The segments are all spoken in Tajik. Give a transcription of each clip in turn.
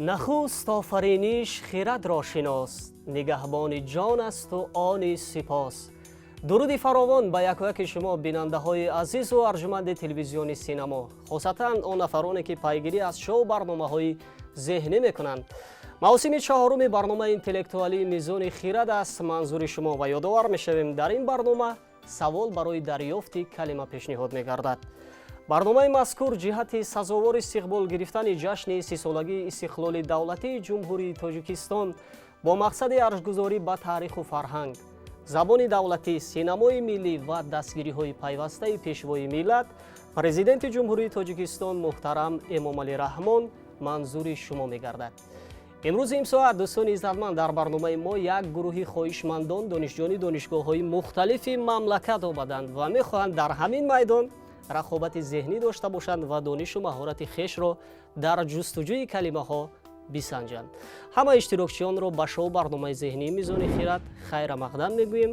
Нахуст офариниш хирадро шинос, нигаҳбони ҷон асту они сипос. Дуруди фаровон ба якояки шумо, бинандаҳои азизу арҷуманди телевизиони Синамо, хосатан он нафароне, ки пайгирӣ аз шоу барномаҳои зеҳнӣ мекунанд. Мавсими чаҳоруми барномаи интеллектуалии «Мизони хирад» аст манзури шумо ва ёдовар мешавем, дар ин барнома савол барои дарёфти калима пешниҳод мегардад. Барномаи мазкур ҷиҳати сазовор истиқбол гирифтани ҷашни 30-солагии истиқлоли давлатии Ҷумҳурии Тоҷикистон бо мақсади арҷгузорӣ ба таъриху фарҳанг, забони давлатӣ, синамои миллӣ ва дастгириҳои пайвастаи Пешвои миллат, Президенти Ҷумҳурии Тоҷикистон муҳтарам Эмомалӣ Раҳмон манзури шумо мегардад. Имрӯзи имсоат, дӯстони иззатманд, дар барномаи мо як гурӯҳи хоҳишмандон, донишҷӯёни донишгоҳҳои мухталифи мамлакат омаданд ва мехоҳанд дар ҳамин майдон рақобати зеҳнӣ дошта бошанд ва донишу маҳорати хешро дар ҷустуҷӯи калимаҳо бисанҷанд. Ҳама иштирокчиёнро ба шоу барномаи зеҳнии «Мизони хирад» хайрамақдам мегӯем.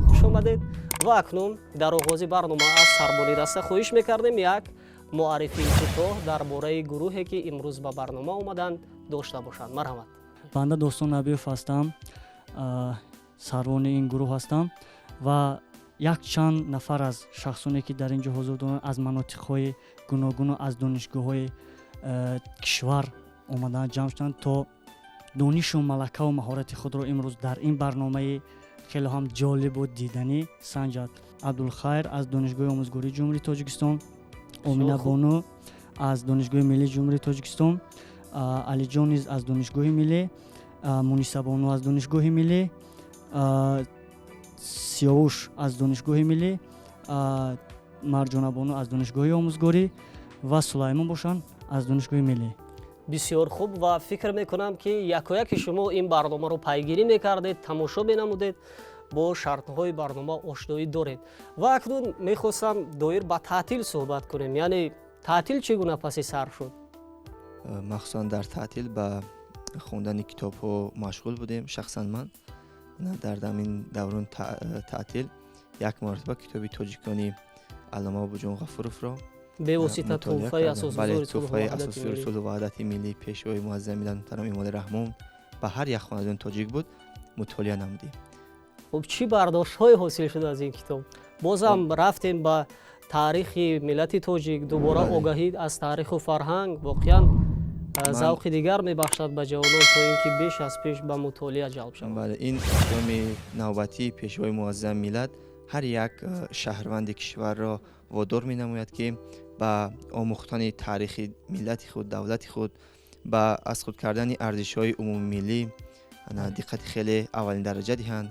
Хуш омадед! Ва акнун дар оғози барнома аз сарбони даста хоҳиш мекардем, як муаррифии кӯтоҳ дар бораи гурӯҳе, ки имрӯз ба барнома омаданд, дошта бошанд. Марҳамат. Банда Достон Набиев ҳастам, сарвони ин гурӯҳ ҳастам ва якчанд нафар аз шахсоне, ки дар ин ҷо ҳузур доранд, аз манотиқҳои гуногуну аз донишгоҳҳои кишвар омадаанд, ҷамъ шуданд, то донишу малакаву маҳорати худро имрӯз дар ин барномаи хеле ҳам ҷолибу диданӣ санҷад. Абдулхайр аз Донишгоҳи омӯзгории Ҷумҳурии Тоҷикистон, Оминабону аз Донишгоҳи миллии Ҷумҳурии Тоҷикистон, Алиҷон низ аз Донишгоҳи миллӣ, Мунисабону аз Донишгоҳи миллӣ, Сиёвуш аз Донишгоҳи миллӣ, Марҷонабону аз Донишгоҳи омӯзгорӣ ва Сулаймон бошанд аз Донишгоҳи миллӣ. Бисёр хуб. Ва фикр мекунам, ки якояки шумо ин барномаро пайгирӣ мекардед, тамошо менамудед, бо шартҳои барнома ошноӣ доред. Ва акнун мехостам доир ба таътил суҳбат кунем, яъне таътил чӣ гуна паси сар шуд? Махсусан дар таътил ба хондани китобҳо машғул будем. Шахсан ман дар ҳамин даврони таътил як маротиба китоби тоҷикони аллома Бобоҷон Ғафуровро бевосита тӯҳфаи тӯҳфаи Асосгузори сулҳу ваҳдати миллӣ, Пешвои муаззами миллат муҳтарам Эмомалӣ Раҳмон ба ҳар як хонадони тоҷик буд, мутолиа намудем. Хуб, чӣ бардоштҳое ҳосил шуд аз ин китоб? Бозам рафтем ба таърихи миллати тоҷик, дубора огаҳӣ аз таъриху фарҳанг воқеан завқи дигар мебахшад ба ҷавонон, то ин ки беш аз пеш ба мутолиа ҷалб шаванд. Бале, ин иқдоми навбатии Пешвои муаззами миллат ҳар як шаҳрванди кишварро водор менамояд, ки ба омӯхтани таърихи миллати худ, давлати худ, ба аз худ кардани арзишҳои умумимиллӣ диққати хеле аввалин дараҷа диҳанд.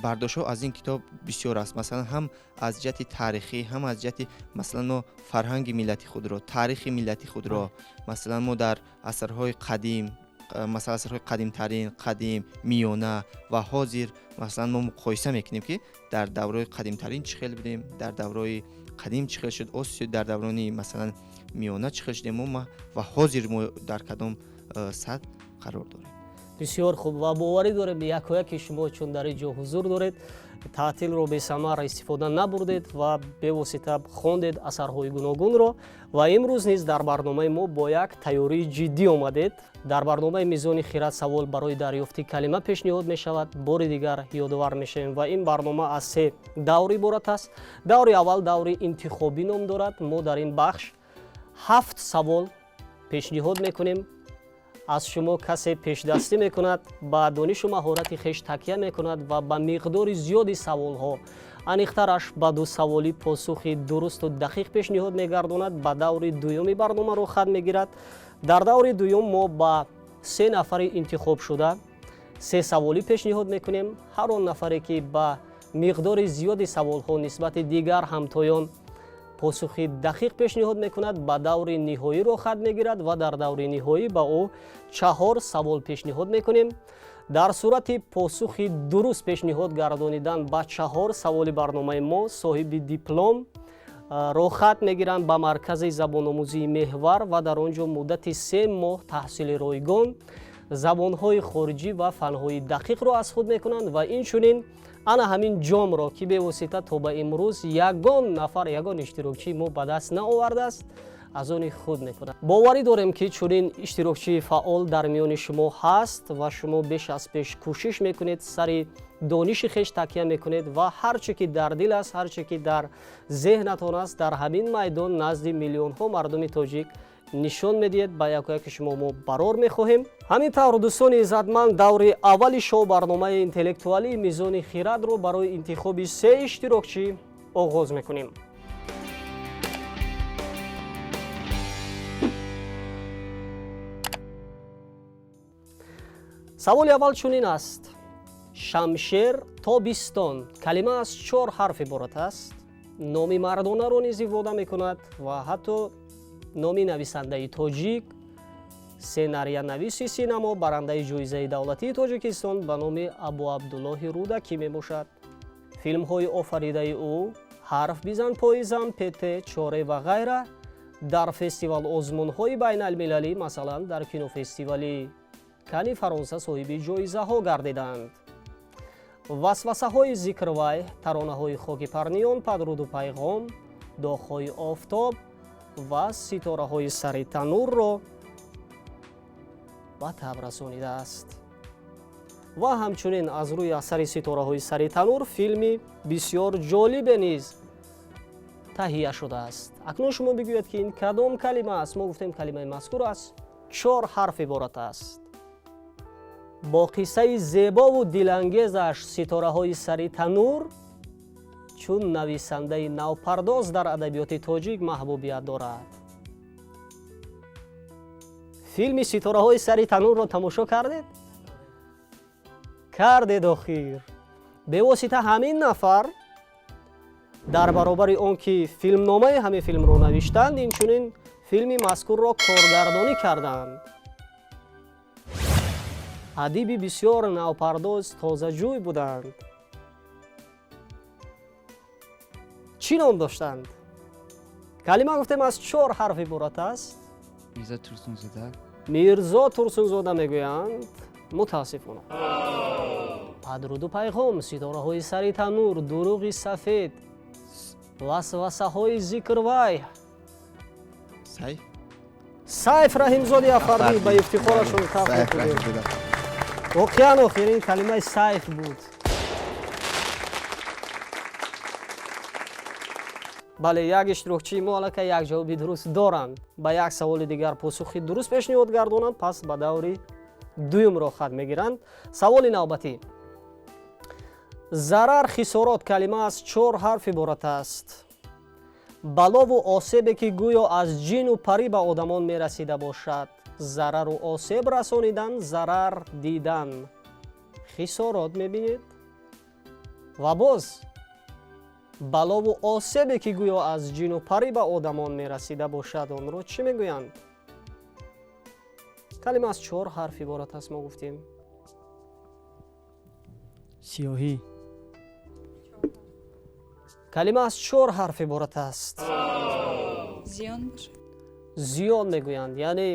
Бардоштҳо аз ин китоб бисёр аст. Масалан, ҳам аз ҷиҳати таърихӣ, ҳам аз ҷиҳати, масалан, мо фарҳанги миллати худро, таърихи миллати худро, масалан, мо дар асрҳои қадим, масалан, асрҳои қадимтарин, қадим, миёна ва ҳозир, масалан, мо муқоиса мекунем, ки дар давраи қадимтарин чӣ хел будем, дар давраи қадим чӣ хел шуд осиё, дар даврони, масалан, миёна чӣ хел шудем мо ва ҳозир мо дар кадом сатҳ қарор дорем. Бисёр хуб. Ва боварӣ дорем, якояки шумо, чун дар ин ҷо ҳузур доред, таътилро бесамар истифода набурдед ва бевосита хондед асарҳои гуногунро ва имрӯз низ дар барномаи мо бо як тайёрии ҷиддӣ омадед. Дар барномаи «Мизони хирад» савол барои дарёфти калима пешниҳод мешавад, бори дигар ёдовар мешавем. Ва ин барнома аз се давр иборат аст. Даври аввал даври интихобӣ ном дорад. Мо дар ин бахш ҳафт савол пешниҳод мекунем. Аз шумо касе пешдастӣ мекунад, ба донишу маҳорати хеш такя мекунад ва ба миқдори зиёди саволҳо, аниқтараш ба ду саволӣ, посухи дурусту дақиқ пешниҳод мегардонад, ба даври дуюми барнома роҳхат мегирад. Дар даври дуюм мо ба се нафари интихобшуда се саволӣ пешниҳод мекунем. Ҳар он нафаре, ки ба миқдори зиёди саволҳо нисбати дигар ҳамтоён посухи дақиқ пешниҳод мекунад, ба даври ниҳоӣ роҳхат мегирад ва дар даври ниҳоӣ ба ӯ чаҳор савол пешниҳод мекунем. Дар сурати посухи дуруст пешниҳод гардонидан ба чаҳор саволи барномаи мо, соҳиби диплом роҳхат мегиранд ба маркази забономӯзии «Меҳвар» ва дар он ҷо муддати 3 моҳ таҳсили ройгон забонҳои хориҷӣ ва фанҳои дақиқро аз худ мекунанд ва инчунин ана ҳамин ҷомро, ки бевосита то ба имрӯз ягон нафар, ягон иштирокчии мо ба даст наовардааст. аз они худ мекунад. Боварӣ дорем, ки чунин иштирокчии фаъол дар миёни шумо ҳаст ва шумо беш аз пеш кӯшиш мекунед, сари дониши хеш такя мекунед ва ҳар чӣ ки дар дил аст, ҳар чӣ ки дар зеҳнатон аст, дар ҳамин майдон назди миллионҳо мардуми тоҷик нишон медиҳед. Ба якояки шумо мо барор мехоҳем. Ҳамин тавр, дӯстони иззатманд, даври аввали шоу барномаи интеллектуалии Мизони хирадро барои интихоби се иштирокчӣ оғоз мекунем. Саволи аввал чунин аст: шамшер тобистон калима аз чор ҳарф иборат аст, номи мардонаро низ ифода мекунад ва ҳатто номи нависандаи тоҷик, сценариянависи синамо, барандаи ҷоизаи давлатии Тоҷикистон ба номи Абуабдуллоҳи Рӯдакӣ мебошад. Филмҳои офаридаи ӯ «Ҳарф бизан, поизам», «Пете», «Чоре» ва ғайра дар фестивал озмунҳои байналмилалӣ, масалан, дар кинофестивали Кани Фаронса соҳиби ҷоизаҳо гардиданд. Васвасаҳои зикрвай, таронаҳои хоки Парниён, Падруду пайғом, Доғҳои офтоб ва Ситораҳои сари танурро ба таб расонидааст ва ҳамчунин аз рӯи асари Ситораҳои сари танур филми бисёр ҷолибе низ таҳия шудааст. Акнун шумо бигӯед, ки ин кадом калима аст. Мо гуфтем, калимаи мазкур аз чор ҳарф иборат аст. Бо қиссаи зебову дилангезаш Ситораҳои сари танур чун нависандаи навпардоз дар адабиёти тоҷик маҳбубият дорад. Филми Ситораҳои сари танурро тамошо кардед? Кардед. Охир бевосита ҳамин нафар дар баробари он ки филмномаи ҳамин филмро навиштанд, инчунин филми мазкурро коргардонӣ карданд. Адиби бисёр навпардоз, тозаҷӯй буданд. Чӣ ном доштанд? Калима, гуфтем, аз чор ҳарф иборат аст. Мирзо Турсунзода. Мирзо Турсунзода мегӯянд. Мутаассифона. Падруду пайғом, Ситораҳои сари танур, Дурӯғи сафед, Васвасаҳои зикрвай. Сайф. Сайф Раҳимзоди Афардӣ, ба ифтихорашон каф мекунем. Воқеан, охирин калимаи сайф буд. Бале, як иштирокчии мо аллакай як ҷавоби дуруст доранд. Ба як саволи дигар посухи дуруст пешниҳод гардонанд, пас ба даври дуюм роҳхат мегиранд. Саволи навбатӣ: зарар, хисорот калима аз чор ҳарф иборат аст. Балову осебе, ки гӯё аз ҷину парӣ ба одамон мерасида бошад. Зарару осеб расонидан, зарар дидан, хисорот мебинед ва боз балову осебе, ки гӯё аз ҷину парӣ ба одамон мерасида бошад, онро чӣ мегӯянд? Калима аз чор ҳарф иборат аст, мо гуфтем. Сиёҳӣ. Калима аз чор ҳарф иборат аст. Зиён бошад. Зиён мегӯянд, яъне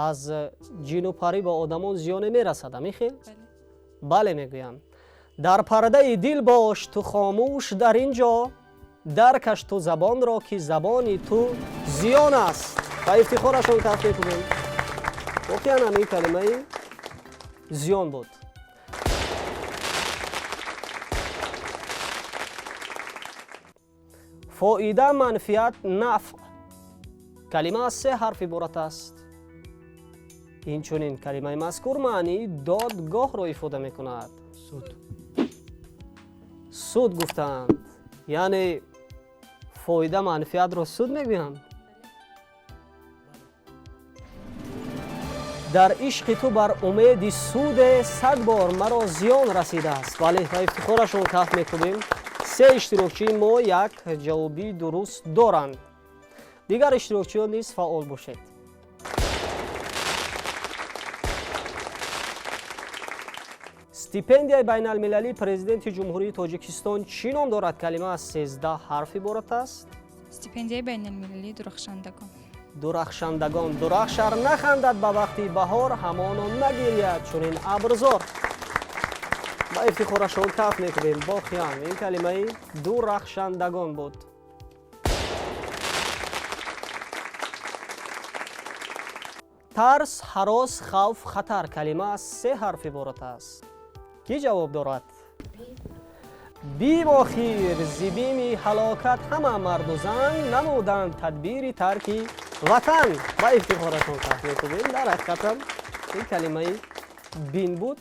аз ҷину парӣ ба одамон зиёне мерасад, ҳамин хел? Бале. Бале мегӯянд. Дар пардаи дил бош ту хомӯш, дар ин ҷо даркаш ту забонро, ки забони ту зиён аст. Ба ифтихорашон каф мекунем. Воқеан ҳамин калимаи зиён буд. Фоида, манфиат, нафъ калима аз се ҳарф иборат аст. Инчунин калимаи мазкур маънии додгоҳро ифода мекунад. Суд. Суд гуфтаанд, яъне фоида, манфиатро суд мегӯянд. Дар ишқи ту бар умеди суде сад бор маро зиён расидааст. Бале, ба ифтихорашон каф мекунем. Се иштирокчии мо як ҷавоби дуруст доранд. Дигар иштирокчиён низ фаъол бошед. Стипендияи байналмилалии Президенти Ҷумҳурии Тоҷикистон чӣ ном дорад? Калима аз 13 ҳарф иборат аст. Стипендияи байналмилалии дурахшандагон. Дурахшандагон. Дурахшар нахандад ба вақти баҳор, ҳамоно нагиряд чунин абрзор. Ба ифтихорашон каф мекунем. Воқеан, ин калимаи дурахшандагон буд. Тарс, ҳарос, хавф, хатар. Калима аз се ҳарф иборат аст. Кӣ ҷавоб дорад? Бим охир зи бими ҳалокат ҳама марду зан намуданд тадбири тарки ватан. Ба ифтихоратон каф мекунем. Дар ҳақиқатам ин калимаи бин буд.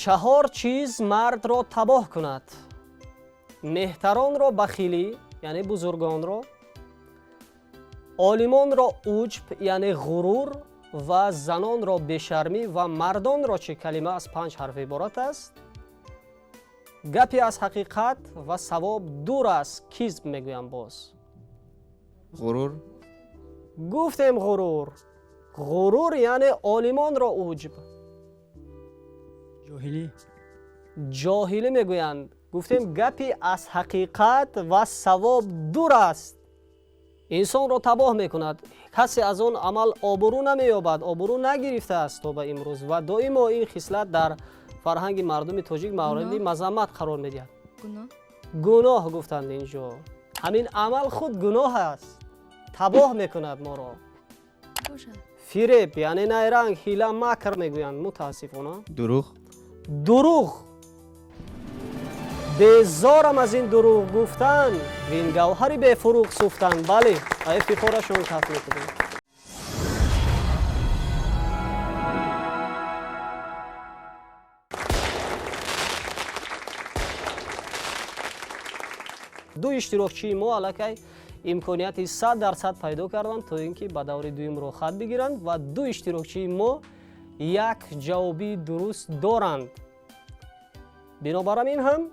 Чаҳор чиз мардро табоҳ кунад: меҳтаронро бахилӣ, яъне бузургонро, олимонро уҷб, яъне ғурур, ва занонро бешармӣ, ва мардонро чӣ? Калима аз панҷ ҳарф иборат аст. Гапе аз ҳақиқат ва савоб дур аст, кизб мегӯям боз. Ғурур. Гуфтем ғурур. Ғурур яъне олимонро уҷб. Ҷоҳилӣ. Ҷоҳилӣ мегӯянд. Гуфтем гапи аз ҳақиқат ва савоб дур аст, инсонро табоҳ мекунад. Касе аз он амал обрӯ намеёбад, обрӯ нагирифтааст то ба имрӯз, ва доимо ин хислат дар фарҳанги мардуми тоҷик мавриди мазаммат қарор медиҳад. Гуноҳ гуфтанд инҷо. Ҳамин амал худ гуноҳ аст, табоҳ мекунад моро. Фиреб, яъне найранг, ҳила, макр мегӯянд. Мутаассифона. Дурӯғ. Дурӯғ. Безорам аз ин дурӯғ гуфтан, вин гавҳари бефурӯғ суфтан. Бале, ба ифтихорашон каф мекунем. Ду иштирокчии мо аллакай имконияти 100% пайдо карданд, то ин ки ба даври дуюм роҳхат бигиранд, ва ду иштирокчии мо як ҷавоби дуруст доранд. Бинобар ин ҳам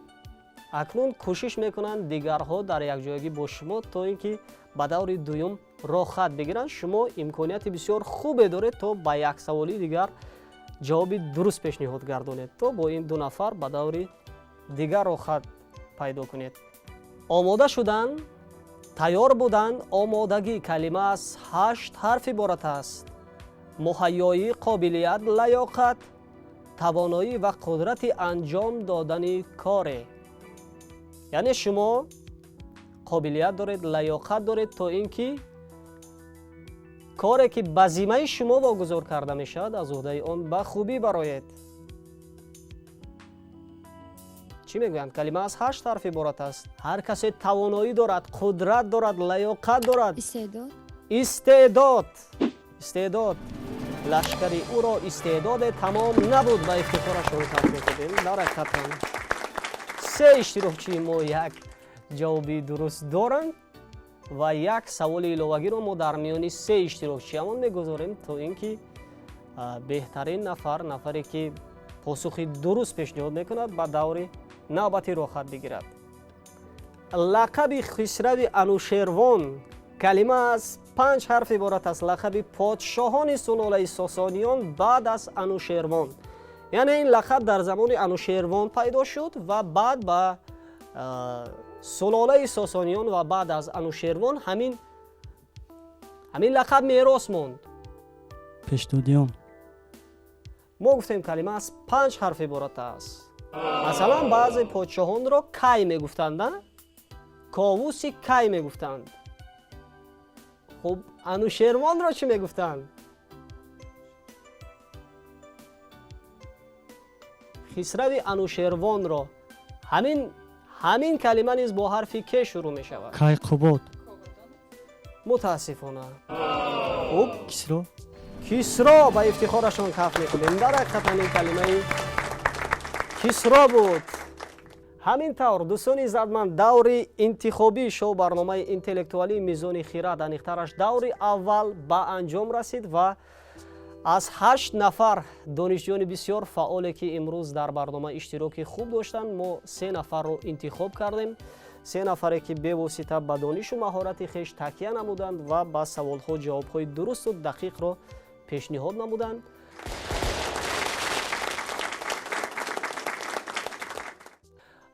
акнун кӯшиш мекунанд дигарҳо дар якҷоягӣ бо шумо, то ин ки ба даври дуюм роҳхат бигиранд. Шумо имконияти бисёр хубе доред, то ба як саволи дигар ҷавоби дуруст пешниҳод гардонед, то бо ин ду нафар ба даври дигар роҳхат пайдо кунед. Омода шудан, тайёр будан, омодагӣ. Калима аз ҳашт ҳарф иборат аст. Муҳайёӣ, қобилият, лаёқат, тавоноӣ ва қудрати анҷом додани коре. Яъне шумо қобилият доред, лаёқат доред, то ин ки коре ки ба зиммаи шумо вогузор карда мешавад, аз уҳдаи он ба хубӣ бароед. Чӣ мегӯянд? Калима аз ҳашт ҳарф иборат аст. Ҳар касе тавоноӣ дорад, қудрат дорад, лаёқат дорад. Истеъдод. Истеъдод. Истеъдод. Лашкари ӯро истеъдоде тамом набуд. Ба ифтихорашон каф мекунем. Дар ҳақиқатан се иштирокчии мо як ҷавоби дуруст доранд ва як саволи иловагиро мо дар миёни се иштирокчиамон мегузорем, то ин ки беҳтарин нафар, нафаре ки посухи дуруст пешниҳод мекунад, ба даври навбати роҳхат бигирад. Лақаби Хисрави Анушервон. Калима аз панҷ ҳарф иборат аст. Лақаби подшоҳони сулолаи Сосониён баъд аз Анушервон. Яъне ин лақаб дар замони Анушервон пайдо шуд ва баъд ба сулолаи Сосониён ва баъд аз Анушервон ҳамин лақаб мерос монд. Пешдодиён. Мо гуфтем, калима аз панҷ ҳарф иборат аст. Масалан, баъзе подшоҳонро Кай мегуфтанд, на? Ковуси Кай мегуфтанд. Хуб, Анушервонро чӣ мегуфтанд? Хисрави Анушервонро ҳамин калима низ бо ҳарфи К шурӯъ мешавад. Кайқубод. Мутаассифона. Хуб. Кисро. Кисро. Ба ифтихорашон каф мекунем. Дар ҳақиқатан ин калимаи Кисро буд. Ҳамин тавр, дӯстони иззатманд, даври интихобии шоу барномаи интеллектуалии Мизони хирад, аниқтараш даври аввал, ба анҷом расид ва аз ҳашт нафар донишҷӯёни бисёр фаъоле, ки имрӯз дар барнома иштироки хуб доштанд, мо се нафарро интихоб кардем. Се нафаре, ки бевосита ба донишу маҳорати хеш такя намуданд ва ба саволҳо ҷавобҳои дурусту дақиқро пешниҳод намуданд.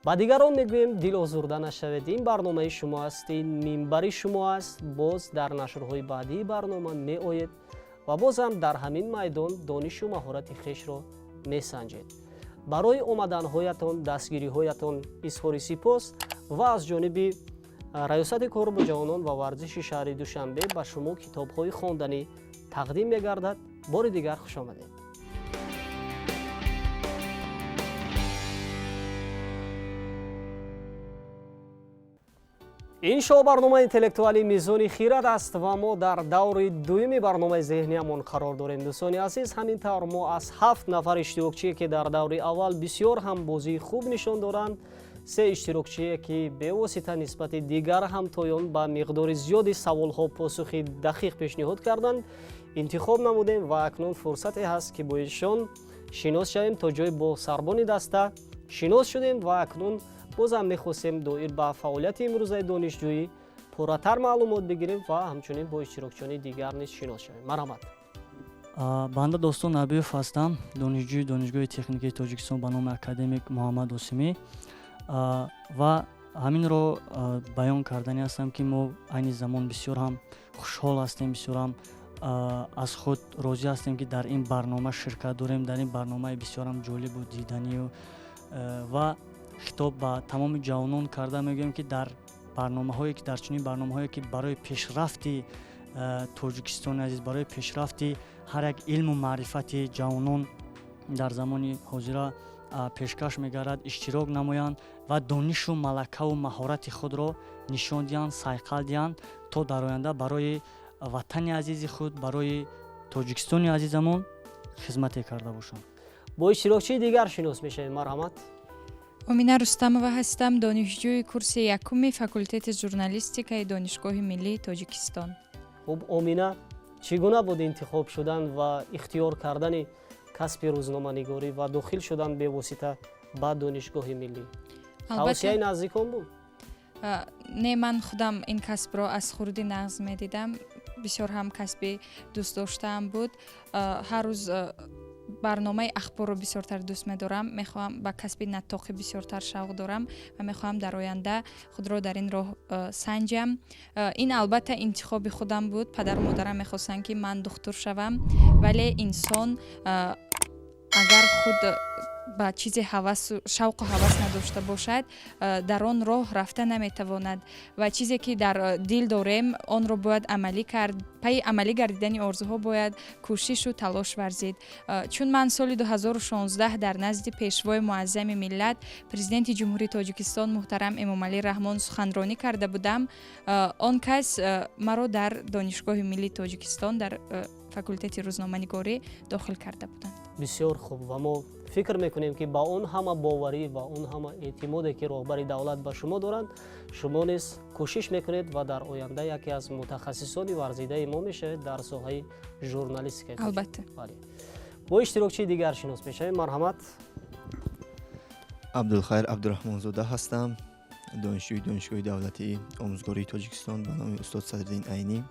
Ба дигарон мегӯем, дилозурда нашавед. Ин барномаи шумо аст, ин минбари шумо аст. Боз дар нашрҳои баъдии барнома меоед ва бозам дар ҳамин майдон донишу маҳорати хешро месанҷед. Барои омаданҳоятон, дастгириҳоятон изҳори сипос ва аз ҷониби Раёсати кор бо ҷавонон ва варзиши шаҳри Душанбе ба шумо китобҳои хонданӣ тақдим мегардад. Бори дигар хуш омадед. Ин шоу барномаи интеллектуалии «Мизони хирад» аст ва мо дар даври дуюми барномаи зеҳниямон қарор дорем. Дӯстони азиз, ҳамин тавр мо аз 7 нафар иштирокчие, ки дар даври аввал бисёр ҳам бозии хуб нишон доранд, се иштирокчие, ки бевосита нисбати дигар ҳамтоён ба миқдори зиёди саволҳо посухи дақиқ пешниҳод карданд, интихоб намудем ва акнун фурсате ҳаст, ки бо ишон шинос шавем. То ҷой бо сарбони даста шинос шудем ва акнун бозам мехостем доир ба фаъолияти имрӯзаи донишҷӯӣ пурратар маълумот бигирем ва ҳамчунин бо иштирокчиёни дигар низ шинос шавем. Марҳамат. Банда Достон Набиев ҳастам, донишҷӯи Донишгоҳи техникии Тоҷикистон ба номи академик Муҳаммад Осимӣ, ва ҳаминро баён карданӣ ҳастам, ки мо айни замон бисёр ҳам хушҳол ҳастем, бисёр ҳам аз худ розӣ ҳастем, ки дар ин барнома ширкат дорем, дар ин барномаи бисёр ҳам ҷолибу диданию, ва хитоб ба тамоми ҷавонон карда мегӯем, ки дар барномаҳое ки дар чунин барномаҳое, ки барои пешрафти Тоҷикистони азиз, барои пешрафти ҳар як илму маърифати ҷавонон дар замони ҳозира пешкаш мегардад, иштирок намоянд ва донишу малакаву маҳорати худро нишон диҳанд, сайқал диҳанд, то дар оянда барои ватани азизи худ, барои Тоҷикистони азизамон хизмате карда бошанд. Бо иштирокчии дигар шинос мешавем. Марҳамат. Омина Рустамова ҳастам, донишҷӯи курси якуми факултети журналистикаи Донишгоҳи миллии Тоҷикистон. Хуб, Омина, чӣ гуна буд интихоб шудан ва ихтиёр кардани касби рӯзноманигорӣ ва дохил шудан бевосита ба Донишгоҳи миллӣ? Тавсияи наздикон буд? Не, ман худам ин касбро аз хурдӣ нағз медидам, бисёр ҳам касби дӯстдоштаам буд. Ҳар рӯз барномаи ахборро бисёртар дӯст медорам, мехоҳам ба касби наттоқӣ бисёртар шавқ дорам ва мехоҳам дар оянда худро дар ин роҳ санҷам. Ин албатта интихоби худам буд. Падару модарам мехостанд, ки ман духтур шавам, вале инсон агар худ ба чизе ҳавасу шавқу ҳавас надошта бошад, дар он роҳ рафта наметавонад ва чизе ки дар дил дорем, онро бояд амалӣ кард. Пайи амалӣ гардидани орзуҳо бояд кӯшишу талош варзид. Чун ман соли 2016 дар назди Пешвои муаззами миллат, Президенти Ҷумҳурии Тоҷикистон муҳтарам Эмомалӣ Раҳмон суханронӣ карда будам, он кас маро дар Донишгоҳи миллии Тоҷикистон дар факултети рӯзноманигорӣ дохил карда буданд. Бисёр хуб, ва мо фикр мекунем, ки ба он ҳама боварӣ ва он ҳама эътимоде, ки роҳбари давлат ба шумо доранд, шумо низ кӯшиш мекунед ва дар оянда яке аз мутахассисони варзидаи мо мешавед дар соҳаи журналистика. Албатта. Бо иштирокчии дигар шинос мешавем. Марҳамат. Абдулхайр Абдураҳмонзода ҳастам, донишҷӯи Донишгоҳи давлатии омӯзгории Тоҷикистон ба номи устод Садриддин Айнӣ.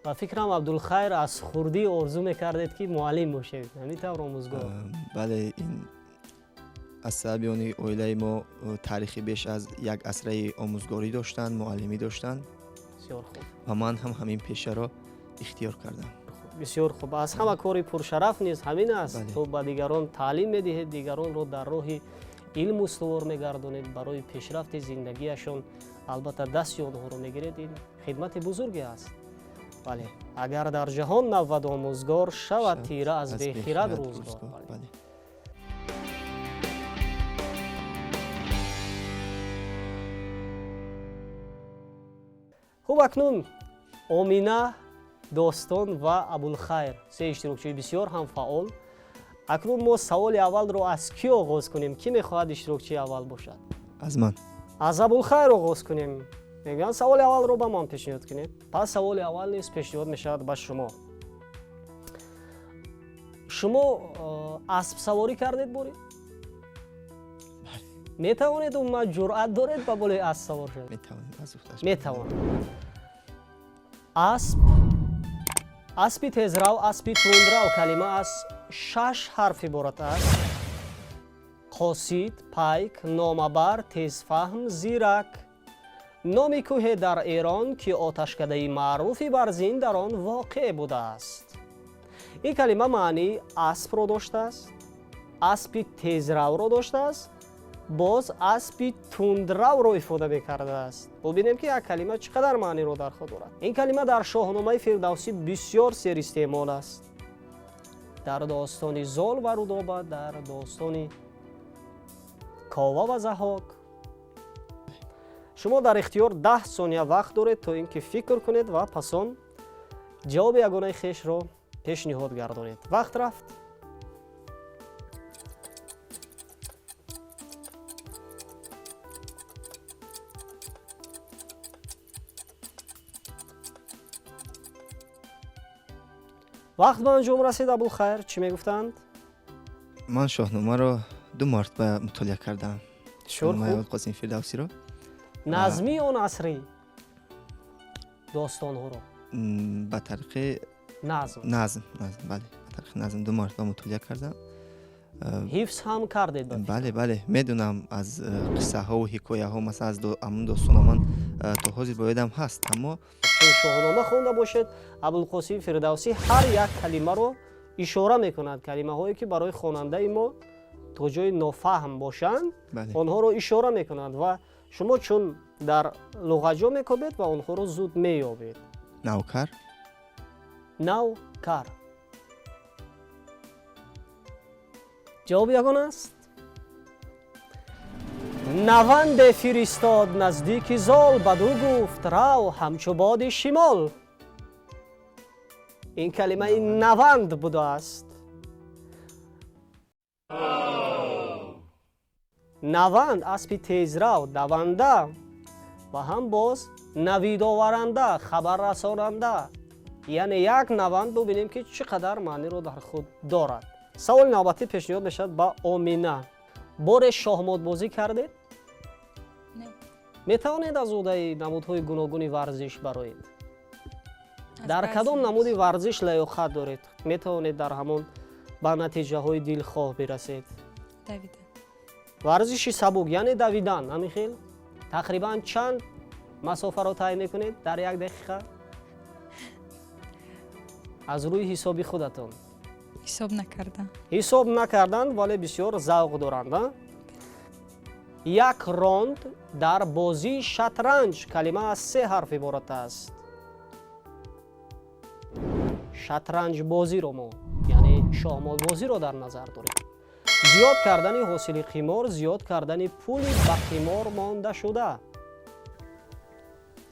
Ба фикрам, Абдулхайр, аз хурдӣ орзу мекардед, ки муаллим бошед, ҳамин тавр, омӯзгор? Бале, ин аз сабаби оне оилаи мо таърихи беш аз як асраи омӯзгорӣ доштанд, муаллимӣ доштанд Бисёр хуб. ва ман ҳам ҳамин пешаро ихтиёр кардам. Бисёр хуб, аз ҳама кори пуршараф низ ҳамин аст. Бале. То ба дигарон таълим медиҳед, дигаронро дар роҳи илм устувор мегардонед, барои пешрафти зиндагиашон албатта дасти онҳоро мегиред. Ин хидмати бузурге аст. Бале, агар дар ҷаҳон навад омӯзгор шавад, тира аз бехирад рӯзгор. Бале. Бале. Хуб, акнун Омина, Достон ва Абулхайр, се иштирокчии бисёр ҳам фаъол. Акнун мо саволи аввалро аз кӣ оғоз кунем? Кӣ мехоҳад иштирокчии аввал бошад? Аз ман. Аз Абулхайр оғоз кунем. Мегӯянд, саволи аввалро ба ман пешниҳод кунед. Пас саволи аввал низ пешниҳод мешавад ба шумо. Шумо аспсаворӣ кардед борӣ? Метавонед, умуман ҷуръат доред ба болои асп савор шавед? Метавонем, аз уҳдаш. Метавонед. Асп, аспи тезрав, аспи тундрав. Калима аз шаш ҳарф иборат аст: қосид, пайк, номабар, тезфаҳм, зирак. Номи кӯҳе дар Эрон, ки оташкадаи маъруфи Барзин дар он воқеъ будааст. Ин калима маънии аспро доштааст, аспи тезравро доштааст. Боз аспи тундравро ифода мекардааст. Бубинем, ки як калима чӣ қадар маъниро дар худ дорад. Ин калима дар Шоҳномаи Фирдавсӣ бисёр серистеъмол аст, дар достони Зол ва Рудоба, дар достони Кова ва Заҳок. Шумо дар ихтиёр 10 сония вақт доред, то ин ки фикр кунед ва пас он ҷавоби ягонаи хешро пешниҳод гардонед. Вақт рафт. Вақт ба анҷом расид. Абулхайр, чӣ мегуфтанд? Ман Шоҳномаро ду маротиба мутолиа кардам. Бисёр Шоҳномаи хуб. Абулқосим Фирдавсиро. Назмӣ он асрӣ достонҳоро? Ба тариқи назм. Назм, бале, ба тариқи назм ду маротиба мутолиа кардам. Ҳифз ҳам кардед, ба фикр? Бале, медонам аз қиссаҳову ҳикояҳо, масалан, аз ҳамун достонҳо ман то ҳозир ба ёдам ҳаст, аммо Чун Шоҳнома хонда бошед, Абулқосим Фирдавсӣ ҳар як калимаро ишора мекунад. Калимаҳое, ки барои хонандаи мо то ҷои нофаҳм бошанд, онҳоро ишора мекунад ва шумо чун дар луғатҷо мекобед ва онҳоро зуд меёбед. Навкар. Навкар ҷавоби ягон аст. Наванде фиристод наздики Зол, баду гуфт: рав ҳамчу боди шимол. Ин калимаи наванд будааст. Наванд аспи тезрав, даванда ва ҳам боз навидоваранда, хабаррасонанда. Яъне як наванд, бубинем, ки чӣ қадар маъниро дар худ дорад. Саволи навбатӣ пешниҳод мешавад ба Омина. Боре шоҳмотбозӣ кардед? Не. Метавонед аз уҳдаи намудҳои гуногуни варзиш бароед? Аз Дар баъзе кадом намуди варзиш лаёқат доред, метавонед дар ҳамон ба натиҷаҳои дилхоҳ бирасед? Давидан. Варзиши сабук, яъне давидан. Ҳамин хел, тақрибан чанд масофаро тай мекунед дар як дақиқа аз рӯи ҳисоби худатон? Ҳисоб накардам. Ҳисоб накарданд, вале бисёр завқ доранд, а? Як ронд дар бозии шатранҷ калима аз се ҳарф иборат аст. Шатранҷбозиро мо, яъне шоҳмотбозиро дар назар дорем. Зиёд кардани ҳосили қимор, зиёд кардани пули ба қимор мондашуда.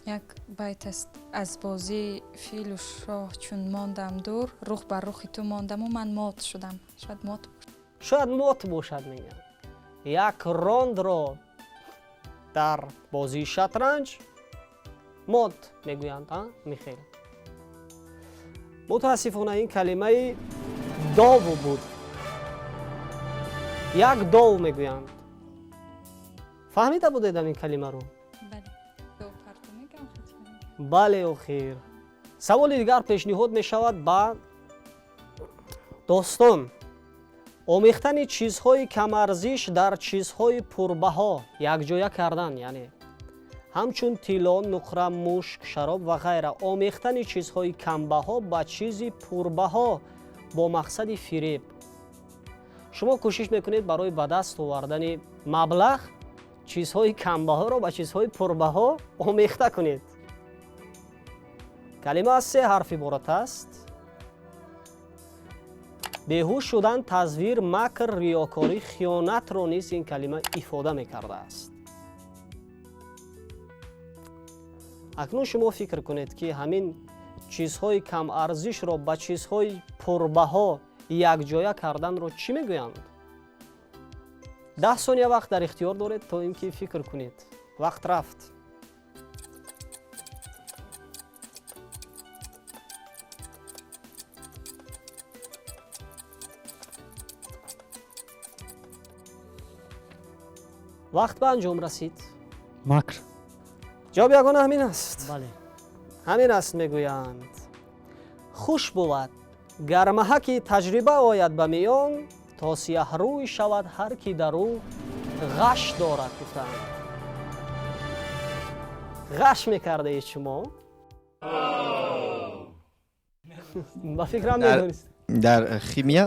Як байт аст: аз бозии филу шоҳ чун мондам дур, рух бар рухи ту мондаму ман мот шудам. Шояд мот. Шояд мот бошад, мегӯянд. Як рондро дар бозии шатранҷ мот мегӯянд. А михел, мутаассифона, ин калимаи дов буд. Як дов мегӯянд. Фаҳмида будед ин калимаро? Бале, дов парту мегӯям, хотир мегӯям. Бале. Охир саволи дигар пешниҳод мешавад ба Достон. Омехтани чизҳои камарзиш дар чизҳои пурбаҳо, якҷоя кардан, яъне ҳамчун тилло, нуқра, мушк, шароб ва ғайра. Омехтани чизҳои камбаҳо ба чизи пурбаҳо бо мақсади фиреб. Шумо кӯшиш мекунед барои ба даст овардани маблағ чизҳои камбаҳоро ба чизҳои пурбаҳо омехта кунед. Калима аз се ҳарф иборат аст. Беҳуш шудан, тазвир, макр, риёкорӣ, хиёнатро низ ин калима ифода мекардааст. Акнун шумо фикр кунед, ки ҳамин чизҳои камарзишро ба чизҳои пурбаҳо якҷоя карданро чӣ мегӯянд? 10 сония вақт дар ихтиёр доред, то ин ки фикр кунед. Вақт рафт. Вақт ба анҷом расид. Макр. Ҷавоби ягона ҳамин аст? Бале. Ҳамин аст, мегӯянд. Хуш бувад, гар маҳаки таҷриба ояд ба миён, то сияҳрӯй шавад ҳар ки дар ӯ ғаш дорад, гуфтаанд. Ғаш мекардаед шумо, ба фикрам, медонист. Дар химия,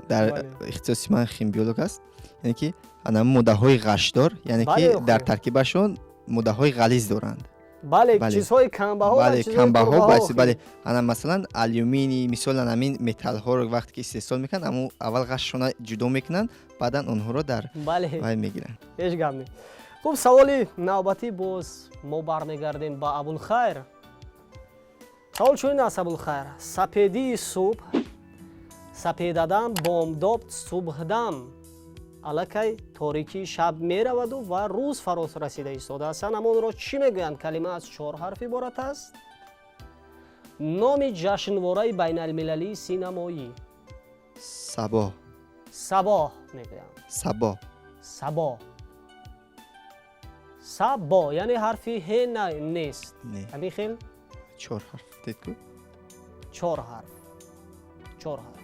Дар ихтисоси ман химбиолог аст, яъне ки ана моддаҳои ғашдор, яъне ки дар таркибашон моддаҳои ғализ доранд. Бале, чизҳои камбаҳо. Бале, камбаҳо, бале. Ана масалан алюминий, мисол, ҳамин металлҳоро вақте ки истеҳсол мекунанд, аммо аввал ғашшона ҷудо мекунанд, баъдан онҳоро дар вай мегиранд. Ҳеҷ гап не. Хуб, саволи навбатӣ боз мо бармегардем ба Абулхайр. Савол чунин аст, Абулхайр: сапедии субҳ, сапедадам, бомдод, субҳдам. Аллакай торикии шаб мераваду ва рӯз фаро расида истодааст. Ҳамонро чӣ мегӯянд? Калима аз чор ҳарф иборат аст. Номи ҷашнвораи байналмилалии синамоӣ. Сабоҳ. Сабоҳ мегӯянд. Сабоҳ. Сабоҳ, сабо, яъне ҳарфи ҳе нест. Ҳамин хел. Чор ҳарф дедку. Чор ҳарф, чор ҳарф.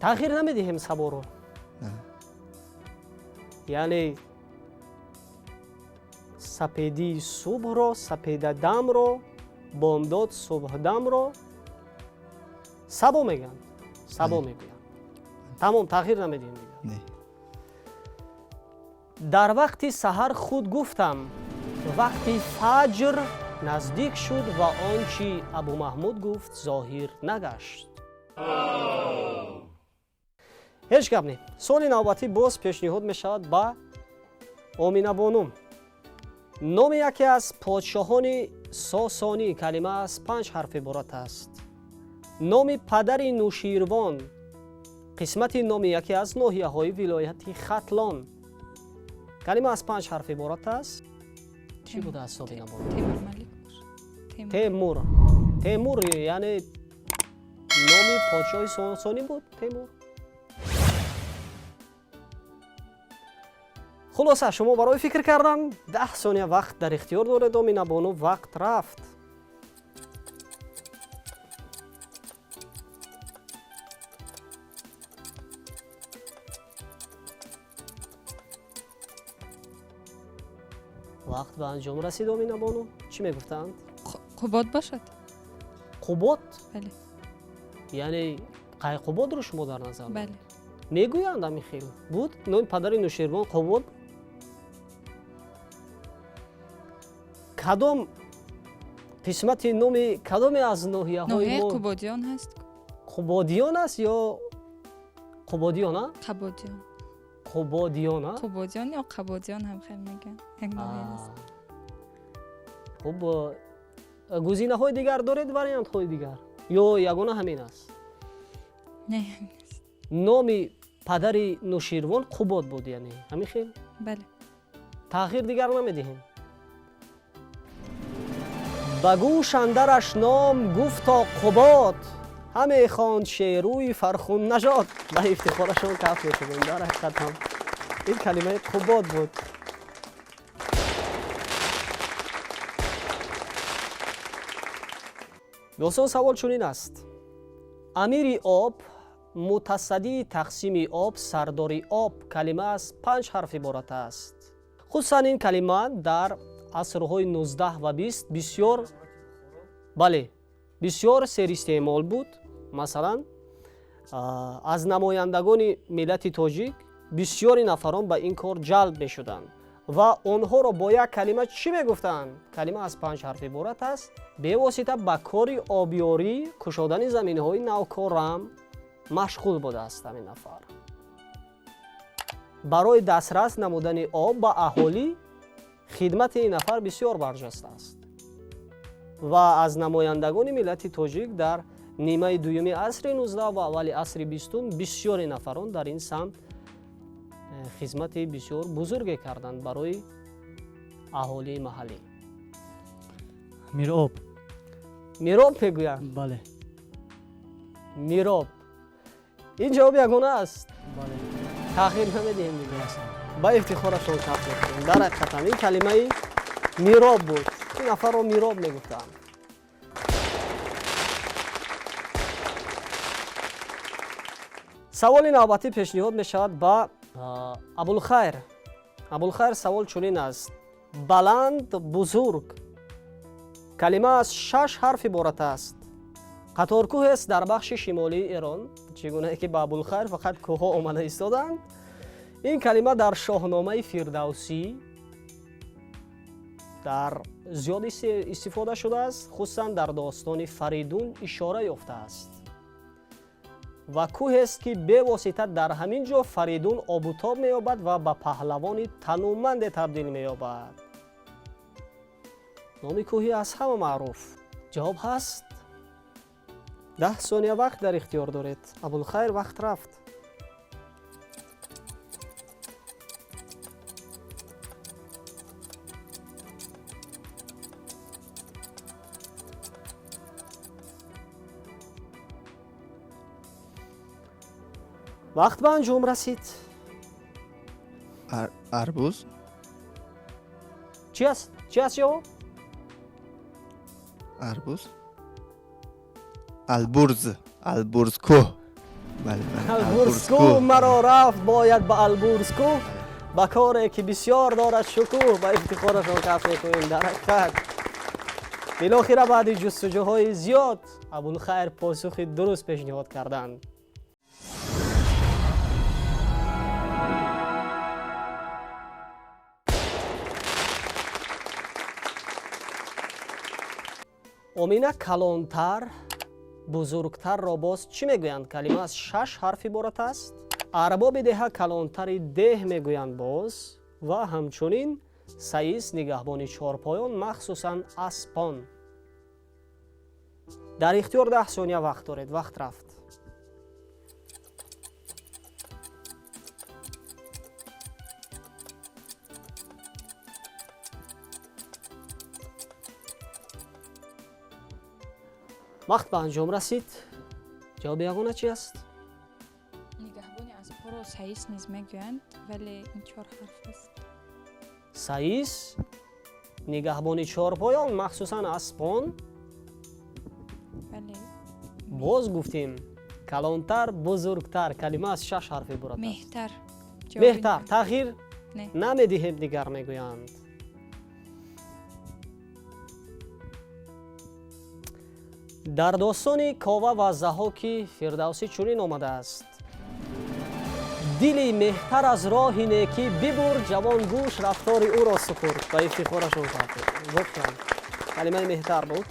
Тағйир намедиҳем саборо, яъне сапедии субҳро, сапедадамро, бомдод, субҳдамро сабо мегӯянд, сабо мегӯянд. Тамом, тағйир намедиҳем дигар. Дар вақти саҳар худ гуфтам, вақти фаҷр наздик шуд ва он чӣ Абумаҳмуд гуфт зоҳир нагашт. Ҳеҷ гап не. Суоли навбатӣ боз пешниҳод мешавад ба Оминабону. Номи яке аз подшоҳони Сосонӣ, калима аз панҷ ҳарф иборат аст. Номи падари Нӯширвон, қисмати номи яке аз ноҳияҳои вилояти Хатлон, калима аз панҷ ҳарф иборат аст. Чӣ будааст, Оминабону? Темур. Темур, яъне номи подшоҳи Сосонӣ буд Темур. Хулоса, шумо барои фикр кардан 10 сония вақт дар ихтиёр доред. Оминабону, вақт рафт. Вақт ба анҷом расид. Оминабону, чӣ мегуфтанд? Қубод бошад. Қубод? Бале. Яъне Қайқубодро шумо дар назар? Бале. Мегӯянд, ҳамин хел буд номи падари Нӯшервон Қубод. Кадом қисмати номи кадоме аз ноҳияҳои ноҳияи Қубодиён ҳаст. Қубодиён аст ё Қубодиён? А, Қабодиён. Қубодиён, а? Қубодиён ё Қабодиён ҳам хел мегӯянд, як ноҳия аст. Хуб, гузинаҳои дигар доред, вариантҳои дигар, ё ягона ҳамин аст? Не, ҳамин аст. Номи падари Нӯширвон Қубод буд, яъне ҳамин хел? Бале. Тағйир дигар намедиҳем. Ба гӯш андараш ном гуфто Қубод, ҳаме хонд шерӯи фархуннажод. Ба ифтихорашон каф мекунем. Дар ҳақиқат ҳам ин калимаи Қубод буд. Достон, савол чунин аст: амири об, мутасаддии тақсими об, сардори об, калима аз панҷ ҳарф иборат аст. Хусусан ин калима дар асрҳои 19 ва 20 бисёр, бале, бисёр серистеъмол буд. Масалан, аз намояндагони миллати тоҷик бисёри нафарон ба ин кор ҷалб мешуданд ва онҳоро бо як калима чӣ мегуфтанд? Калима аз панҷ ҳарф иборат аст. Бевосита ба кори обёрӣ, кушодани заминҳои навкорам машғул будааст ҳамин нафар. Барои дастрас намудани об ба аҳолӣ хидмати ин нафар бисёр барҷаста аст ва аз намояндагони миллати тоҷик дар нимаи дуюми асри 19 ва аввали асри бистум бисёри нафарон дар ин самт хизмати бисёр бузурге карданд барои аҳолии маҳаллӣ. Мироб. Мироб мегӯянд? Бале. Мироб. Ин ҷавоби ягона аст? Бале. Тағйир намедиҳем дигар? Ба ифтихорашон каф мекунем. Дар ҳақиқатам ин калимаи мироб буд. Ин нафарро мироб мегуфтанд. Саволи навбатӣ пешниҳод мешавад ба Абулхайр. Абулхайр, савол чунин аст: баланд, бузург, калима аз шаш ҳарф иборат аст. Қаторкӯҳест дар бахши шимолии Эрон, чӣ гунае ки ба Абулхайр фақат кӯҳҳо омада истоданд. Ин калима дар Шоҳномаи Фирдавсӣ дар зиёд истифода шудааст, хусусан дар достони Фаридун ишора ёфтааст. Ва кӯҳест, ки бевосита дар ҳамин ҷо Фаридун обутоб меёбад ва ба паҳлавони тануманде табдил меёбад. Номи кӯҳи аз ҳама маъруф. Ҷавоб ҳаст. 10 сония вақт дар ихтиёр доред. Абулхайр, вақт рафт. Вақт ба анҷом расид. Арбуз. Чӣ аст? Чӣ аст ҷавоб? Арбуз. Албурз. Албурз кӯҳ. Бале, бале. Албурз кӯҳ, маро рафт бояд ба Албурз кӯҳ, ба коре ки бисёр дорад шукӯҳ. Ба ифтихорашон каф мекунем. Дар ҳақиқат билохира баъди ҷустуҷӯҳои зиёд Абулхайр посухи дуруст пешниҳод карданд. Омина, калонтар, бузургтарро боз чӣ мегӯянд? Калима аз шаш ҳарф иборат аст. Арбоби деҳа калонтари деҳ мегӯянд боз, ва ҳамчунин саис, нигаҳбони чорпоён, махсусан аспон. Дар ихтиёр 10 сония вақт доред. Вақт рафт. Вақт ба анҷом расид. Ҷавоби ягона чи аст? Нигаҳбони аспҳоро саис низ мегӯянд, вале ин чор ҳарф аст. Саис, нигаҳбони чорпоён, махсусан аспон. Бале. Боз гуфтем калонтар, бузургтар, калима аз шаш ҳарф иборат аст. Меҳтар. Меҳтар. Тағйир Не. намедиҳем дигар, мегӯянд. Дар достони Кова ва Заҳоки Фирдавсӣ чунин омадааст: дили меҳтар аз роҳи некӣ бибурд, ҷавон гӯш рафтори ӯро супурд. Ба ифтихорашон воқеан калимаи меҳтар буд.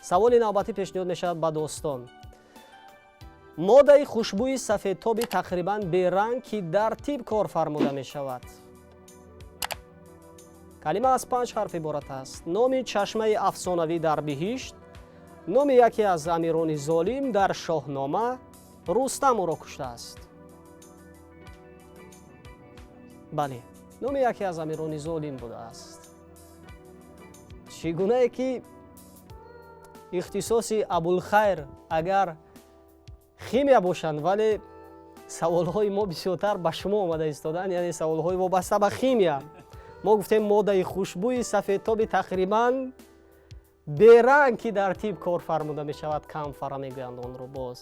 Саволи навбатӣ пешниҳод мешавад ба достон. Моддаи хушбӯи сафедтоби тақрибан беранг, ки дар тиб кор фармуда мешавад. Калима аз панҷ ҳарф иборат аст. Номи чашмаи афсонавӣ дар биҳишт, номи яке аз амирони золим дар Шоҳнома, Рустам ӯро куштааст. Бале, номи яке аз амирони золим будааст. Чӣ гунае ки ихтисоси Абулхайр агар химия бошанд, вале саволҳои мо бисёртар ба шумо омада истоданд, яъне саволҳои вобаста ба химия. Мо гуфтем моддаи хушбӯи сафедтоби тақрибан беранг, ки дар тиб кор фармуда мешавад, камфара мегӯянд онро. Боз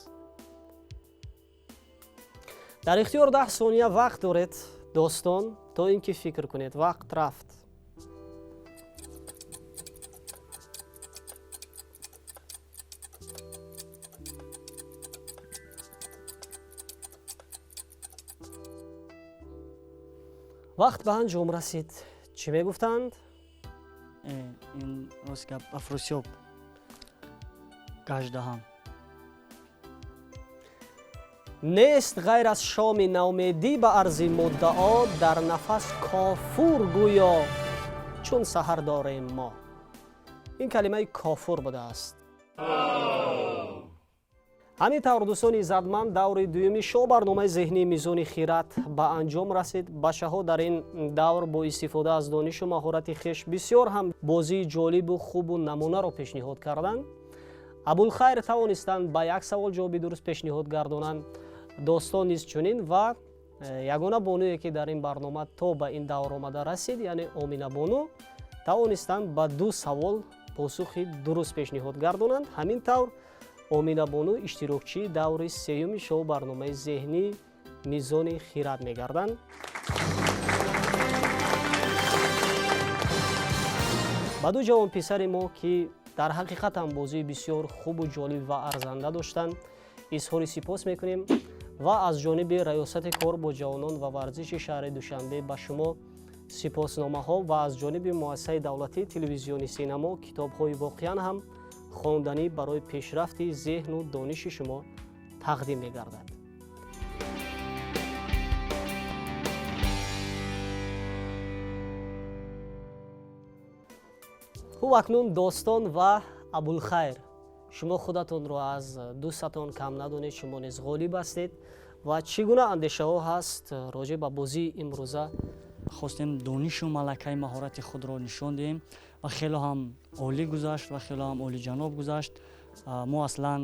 дар ихтиёр 10 сония вақт доред, достон, то ин ки фикр кунед. Вақт рафт. Вақт ба анҷом расид. Чӣ мегуфтанд? Ин рост гап, Афросиёб гаждаҳам. Нест ғайр аз шоми наумедӣ ба арзи муддао, дар нафас кофур гӯё чун саҳар дорем мо. Ин калимаи кофур будааст. Ҳамин тавр, дӯстони иззатманд, даври дуюми шоу барномаи зеҳнии Мизони хират ба анҷом расид. Бачаҳо дар ин давр бо истифода аз донишу маҳорати хеш бисёр ҳам бозии ҷолибу хубу намунаро пешниҳод карданд. Абулхайр тавонистанд ба як савол ҷавоби дуруст пешниҳод гардонанд, достон низ чунин, ва ягона бонуе ки дар ин барнома то ба ин давр омада расид, яъне Омина бону, тавонистанд ба ду савол посухи дуруст пешниҳод гардонанд. Ҳамин тавр Омина бону иштирокчии даври сеюми шоу барномаи зеҳнӣ Мизони хират мегарданд. Ба ду ҷавонписари мо, ки Дар ҳақиқат ҳам бозии бисёр хубу ҷолиб ва арзанда доштанд. Изҳори сипос мекунем ва аз ҷониби раёсати кор бо ҷавонон ва варзиши шаҳри Душанбе ба шумо сипосномаҳо ва аз ҷониби муассисаи давлатии телевизиони Синамо китобҳои воқеан ҳам хонданӣ барои пешрафти зеҳну дониши шумо тақдим мегардад. Хуб, акнун Достон ва Абулхайр, шумо худатонро аз дӯстатон кам надонед, шумо низ ғолиб ҳастед ва чӣ гуна андешаҳо ҳаст роҷеъ ба бозии имрӯза? Хостем донишу малакаи маҳорати худро нишон диҳем ва хело ҳам олӣ гузашт ва хело ҳам олиҷаноб гузашт. Мо аслан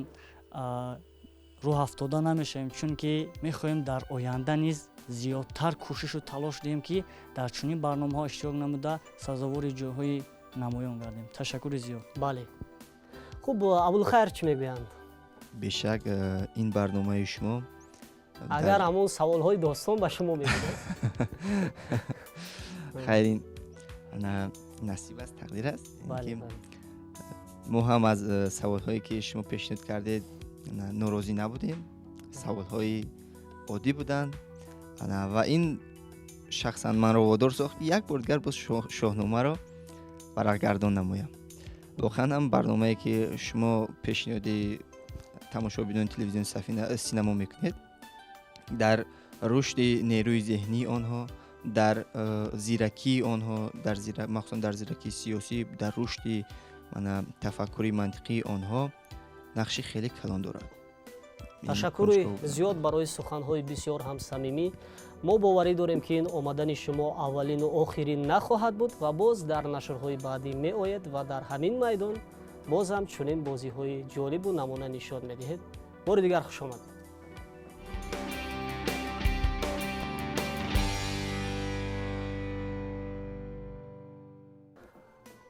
рӯҳафтода намешавем, чунки мехоҳем дар оянда низ зиёдтар кӯшишу талош диҳем, ки дар чунин барномаҳо иштирок намуда сазовори ҷойҳои намоён гардем. Ташаккури зиёд. Бале, хуб, Абулхайр, чӣ мегӯянд? Бешак, ин барномаи шумо агар ҳамон саволҳои Достон ба шумо мебудад. Хайр, ин насиб аст, тақдир аст. Мо ҳам аз саволҳое ки шумо пешниҳод кардед норозӣ набудем, саволҳои оддӣ буданд ва ин шахсан манро водор сохт, ки як бор дигар боз Шоҳномаро варақгардон намоям. Воқеан ҳам барномае ки шумо пешниҳоди тамошобинони телевизиони Синамо мекунед, дар рушди нерӯи зеҳнии онҳо, дар зиракии онҳо, махсусан дар зиракии сиёсӣ, дар рушди мана тафаккури мантиқии онҳо нақши хеле калон дорад. Ташаккури зиёд барои суханҳои бисёр ҳам самимӣ. Мо боварӣ дорем, ки ин омадани шумо аввалину охирин нахоҳад буд ва боз дар нашрҳои баъдӣ меояд ва дар ҳамин майдон боз ҳам чунин бозиҳои ҷолибу намуна нишон медиҳед. Бори дигар хуш омадед.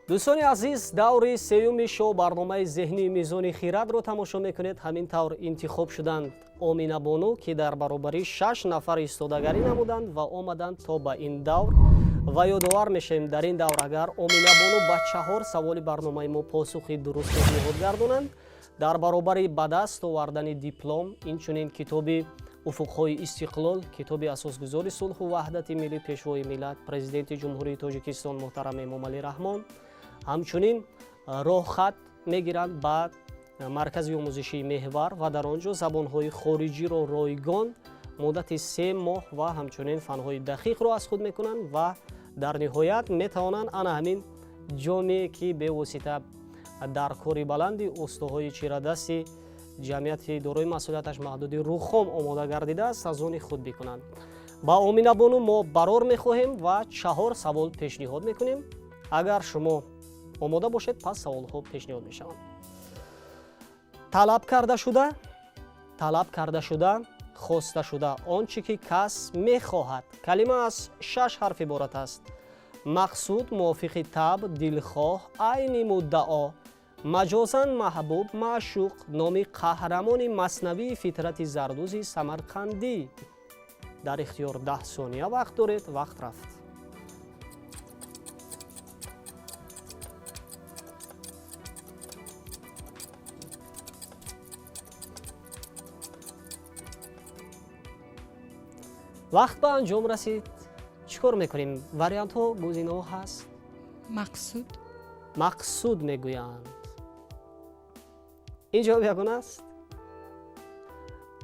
Дӯстони азиз, даври сеюми шоу барномаи зеҳнии Мизони хирадро тамошо мекунед. Ҳамин тавр интихоб шуданд Оминабону, ки дар баробари шаш нафар истодагарӣ намуданд ва омаданд то ба ин давр. Ва ёдовар мешавем, дар ин давр агар Оминабону ба чаҳор саволи барномаи мо посухи дуруст пешниҳод гардонанд, дар баробари ба даст овардани диплом, инчунин китоби Уфуқҳои истиқлол, китоби асосгузори сулҳу ваҳдати миллӣ, Пешвои миллат, Президенти Ҷумҳурии Тоҷикистон муҳтарам Эмомалӣ Раҳмон, ҳамчунин роҳхат мегиранд ба маркази омӯзишии Меҳвар ва дар он ҷо забонҳои хориҷиро ройгон муддати 3 моҳ ва ҳамчунин фанҳои дақиқро аз худ мекунанд ва дар ниҳоят метавонанд ана ҳамин ҷоме, ки бевосита дар кори баланди устоҳои чирадасти ҷамъияти дорои масъулияташ маҳдуди Рухом омода гардидааст, аз они худ бикунанд. Ба Оминабону мо барор мехоҳем ва чаҳор савол пешниҳод мекунем. Агар шумо омода бошед, пас саволҳо пешниҳод мешаванд. Талаб карда шуда, талаб карда шуда, хоста шуда, он чӣ ки кас мехоҳад. Калима аз шаш ҳарф иборат аст. Мақсуд, мувофиқи таб, дилхоҳ, айни муддао, маҷозан маҳбуб, маъшуқ. Номи қаҳрамони маснавии Фитрати Зардузи Самарқандӣ. Дар ихтиёр 10 сония вақт доред. Вақт рафт. Вақт ба анҷом расид. Чӣ кор мекунем? Вариантҳо, гузинаҳо ҳаст. Мақсуд. Мақсуд мегӯянд. Ин ҷавоб ягона аст?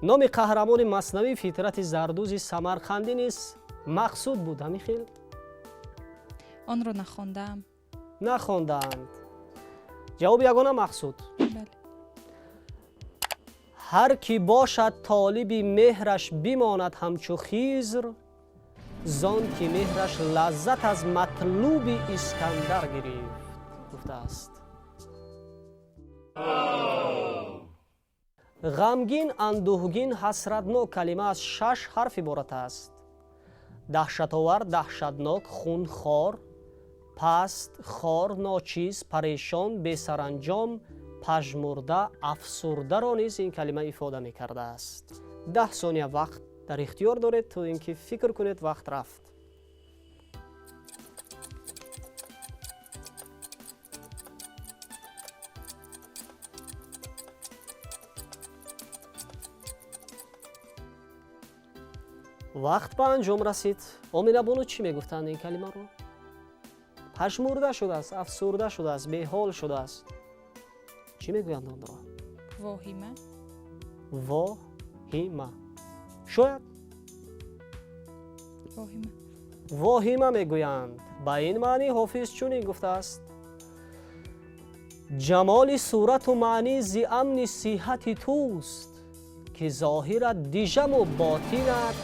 Номи қаҳрамони маснавии Фитрати Зардузи Самарқандӣ низ Мақсуд буд, ҳамин хел? Онро нахондаам. Нахондаанд. Ҷавоби ягона Мақсуд? Бале. Ҳар кӣ бошад толиби меҳраш, бимонад ҳамчу Хизр, зон ки меҳраш лаззат аз матлуби Искандар гирифт, гуфтааст. Ғамгин, андӯҳгин, ҳасратнок. Калима аз шаш ҳарф иборат аст. Даҳшатовар, даҳшатнок, хунхор, паст, хор, ночиз, парешон, бесаранҷом, пажмурда, афсурдаро низ ин калима ифода мекардааст. 10 сония вақт дар ихтиёр доред, то ин ки фикр кунед. Вақт рафт. Вақт ба анҷом расид. Оминабону, чӣ мегуфтанд ин калимаро? Пажмурда шудааст, афсурда шудааст, беҳол шудааст, чӣ мегӯянд онро? Воҳима. Воҳима, шояд. Воҳима. Воҳима мегӯянд. Ба ин маънӣ Ҳофиз чунин гуфтааст: ҷамоли сурату маънӣ зи амни сиҳати туст, ки зоҳират дижаму ботинат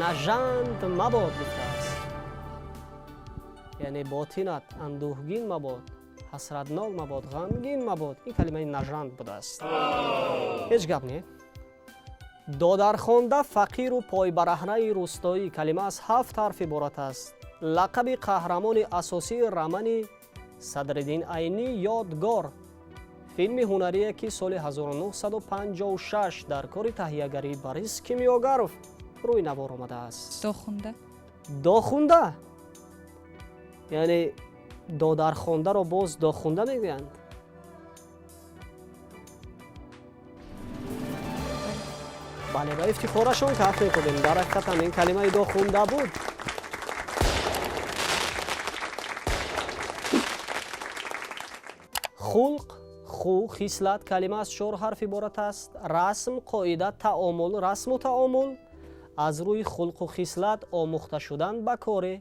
нажанд мабод, гуфтааст. Яъне ботинат андӯҳгин мабод, ҳасратнок мабод, ғамгин мабод. Ин калимаи нажанд будааст. Ҳеҷ гап не. Додархонда, фақиру пойбараҳнаи рӯстоӣ. Калима аз ҳафт ҳарф иборат аст. Лақаби қаҳрамони асосии романи Садриддин Айнӣ «Ёдгор», филми ҳунарие, ки соли 1956 дар кори таҳиягарии Борис Кимёгаров рӯи навор омадааст. Дохунда. Дохунда. Яъне додархондаро боз дохунда мегӯянд? Бале, ба ифтихорашон каф мекунем. Дар ҳақиқатам ин калимаи дохунда буд. Хулқ, ху, хислат. Калима аз чор ҳарф иборат аст. Расм, қоида, таомул, расму таомул. Аз рӯи хулқу хислат омӯхта шудан ба коре,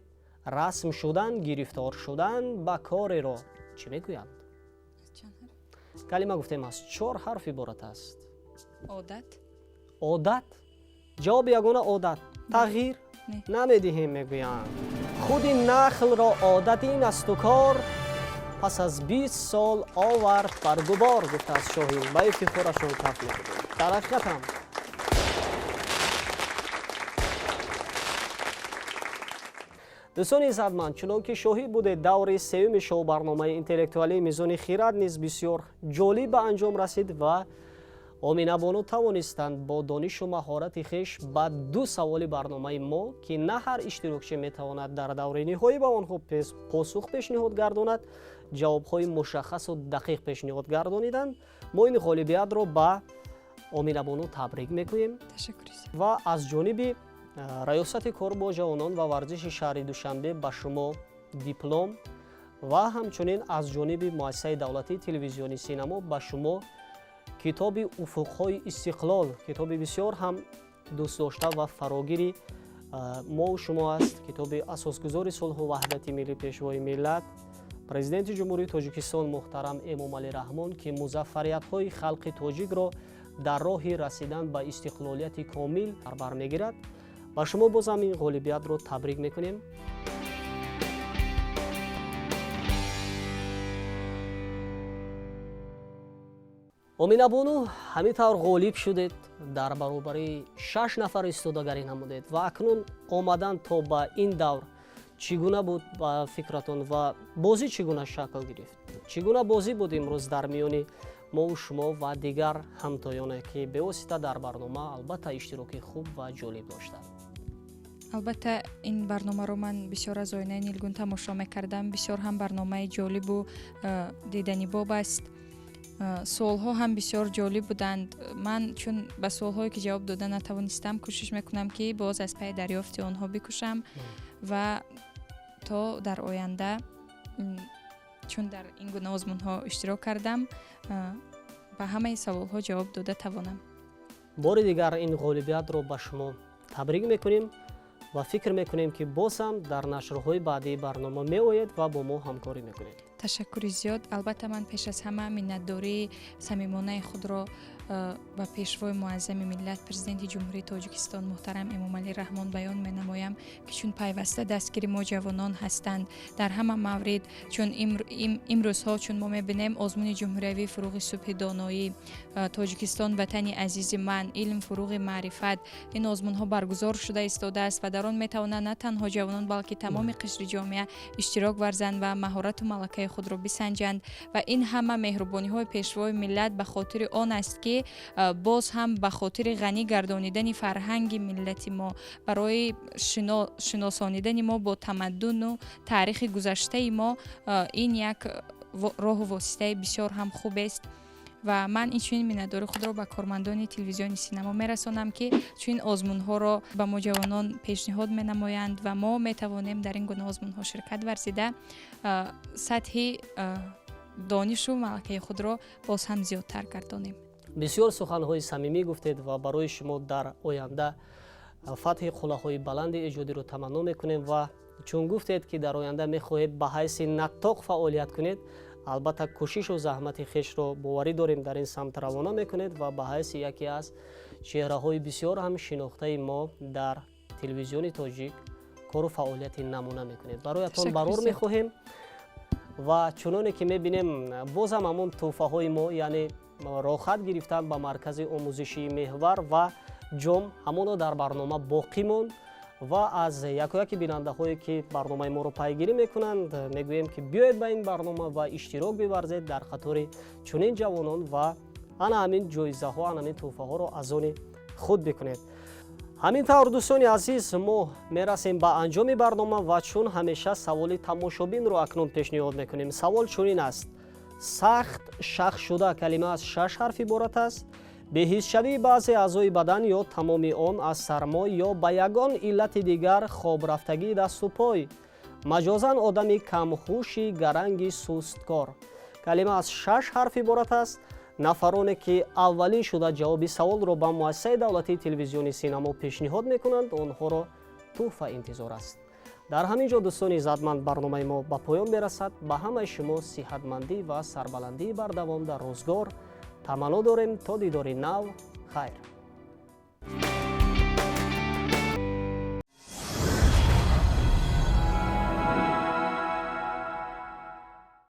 расм шудан, гирифтор шудан ба кореро чӣ мегӯянд? Чанд ҳарф? Калима, гуфтем, аз чор ҳарф иборат аст. Одат. Одат. Ҷавоби ягона одат. Тағйир Не. намедиҳем, мегӯянд. Худи нахлро одат ин асту кор, пас аз 20 сол овард баргубор, гуфтааст Шоҳин. Ба ифтихорашон каф мекунем. Дар ҳақиқатам. Дӯстони иззатманд, чунон ки шоҳид будед, даври сеюми шоу-барномаи интеллектуалии «Мизони хирад» низ бисёр ҷолиб ба анҷом расид ва Оминабону тавонистанд бо донишу маҳорати хеш ба ду саволи барномаи мо, ки на ҳар иштирокчӣ метавонад дар даври ниҳоӣ ба онҳо посух пешниҳод гардонад, ҷавобҳои мушаххасу дақиқ пешниҳод гардониданд. Мо ин ғолибиятро ба Оминабону табрик мекунем. Ташаккури зиёд. Ва аз ҷониби Раёсати кор бо ҷавонон ва варзиши шаҳри Душанбе ба шумо диплом ва ҳамчунин аз ҷониби Муассисаи давлатии телевизиони «Синамо» ба шумо китоби «Уфуқҳои истиқлол», китоби бисёр ҳам дӯстдошта ва фарогири мову шумо аст, китоби асосгузори сулҳу ваҳдати миллӣ, Пешвои миллат, Президенти Ҷумҳурии Тоҷикистон муҳтарам Эмомалӣ Раҳмон, ки музаффариятҳои халқи тоҷикро дар роҳи расидан ба истиқлолияти комил дар бар мегирад. Ба шумо бозам ин ғолибиятро табрик мекунем. Оминабону, ҳамин тавр ғолиб шудед, дар баробари шаш нафар истодагарӣ намудед ва акнун омадан то ба ин давр чӣ гуна буд ба фикратон ва бозӣ чӣ гуна шакл гирифт? Чӣ гуна бозӣ буд имрӯз дар миёни мову шумо ва дигар ҳамтоёне, ки бевосита дар барнома албатта иштироки хуб ва ҷолиб доштанд? Албатта, ин барномаро ман бисёр аз оинаи нилгун тамошо мекардам. Бисёр ҳам барномаи ҷолибу диданибоб аст. Суолҳо ҳам бисёр ҷолиб буданд. Ман чун ба суолҳое ки ҷавоб дода натавонистам, кӯшиш мекунам, ки боз аз пайи дарёфти онҳо бикӯшам ва то дар оянда, чун дар ин гуна озмунҳо иштирок кардам, ба ҳамаи саволҳо ҷавоб дода тавонам. Бори дигар ин ғолибиятро ба шумо табрик мекунем ва фикр мекунем, ки боз ҳам дар нашрҳои баъдии барнома меоед ва бо мо ҳамкорӣ мекунед. Ташаккури зиёд. Албатта, ман пеш аз ҳама миннатдории самимонаи худро ба Пешвои муаззами миллат, Президенти Ҷумҳурии Тоҷикистон муҳтарам Эмомалӣ Раҳмон баён менамоям, ки чун пайваста дастгири мо ҷавонон ҳастанд дар ҳама маврид. Чун имрӯзҳо, чун мо мебинем, озмуни ҷумҳуриявии «Фуруғи субҳи доноӣ», «Тоҷикистон ватани азизи ман», «Илм фуруғи маърифат», ин озмунҳо баргузор шуда истодааст ва дар он метавонанд на танҳо ҷавонон, балки тамоми қишри ҷомеа иштирок варзанд ва маҳорату малакаи худро бисанҷанд. Ва ин ҳама меҳрубониҳои Пешвои миллат ба хотири он аст, ки боз ҳам ба хотири ғанӣ гардонидани фарҳанги миллати мо, барои шиносонидани мо бо тамаддуну таърихи гузаштаи мо, ин як роҳу воситаи бисёр ҳам хубест. Ва ман инчунин миннатдории худро ба кормандони телевизиони Синамо мерасонам, ки чунин озмунҳоро ба мо ҷавонон пешниҳод менамоянд ва мо метавонем дар ин гуна озмунҳо ширкат варзида, сатҳи донишу малакаи худро боз ҳам зиёдтар гардонем. Бисёр суханҳои самимӣ гуфтед ва барои шумо дар оянда фатҳи қуллаҳои баланди эҷодиро таманно мекунем. Ва чун гуфтед, ки дар оянда мехоҳед ба ҳайси наттоқ фаъолият кунед, албатта, кӯшишу заҳмати хешро, боварӣ дорем, дар ин самт равона мекунед ва ба ҳайси яке аз чеҳраҳои бисёр ҳам шинохтаи мо дар телевизиони тоҷик кору фаъолияти намуна мекунед. Бароятон барор мехоҳем. Ва чуноне ки мебинем, боз ҳам ҳамон тӯҳфаҳои мо, яъне роҳхат гирифтан ба маркази омӯзишии Меҳвар ва ҷом, ҳамоно дар барнома боқӣ монд. Ва аз якояки бинандаҳое, ки барномаи моро пайгирӣ мекунанд, мегӯем, ки биёед ба ин барнома ва иштирок биварзед дар қатори чунин ҷавонон ва ана ҳамин ҷоизаҳо, ана ҳамин тӯҳфаҳоро аз они худ бикунед. Ҳамин тавр, дӯстони азиз, мо мерасем ба анҷоми барнома ва чун ҳамеша саволи тамошобинро акнун пешниҳод мекунем. Савол чунин аст: сахт шахшуда калима аз шаш ҳарф иборат аст. Беҳисшавии баъзе аъзои бадан ё тамоми он аз сармо ё ба ягон иллати дигар, хобрафтагии дасту пой, маҷозан одами камҳуши гаранги сусткор. Калима аз шаш ҳарф иборат аст. Нафароне, ки аввалин шуда ҷавоби саволро ба муассисаи давлатии телевизиони Синамо пешниҳод мекунанд, онҳоро тӯҳфа интизор аст. Дар ҳамин ҷо, дӯстони иззатманд, барномаи мо ба поён мерасад. Ба ҳамаи шумо сиҳатмандӣ ва сарбаландии бардавом дар рӯзгор таманно дорем. То дидори нав, хайр.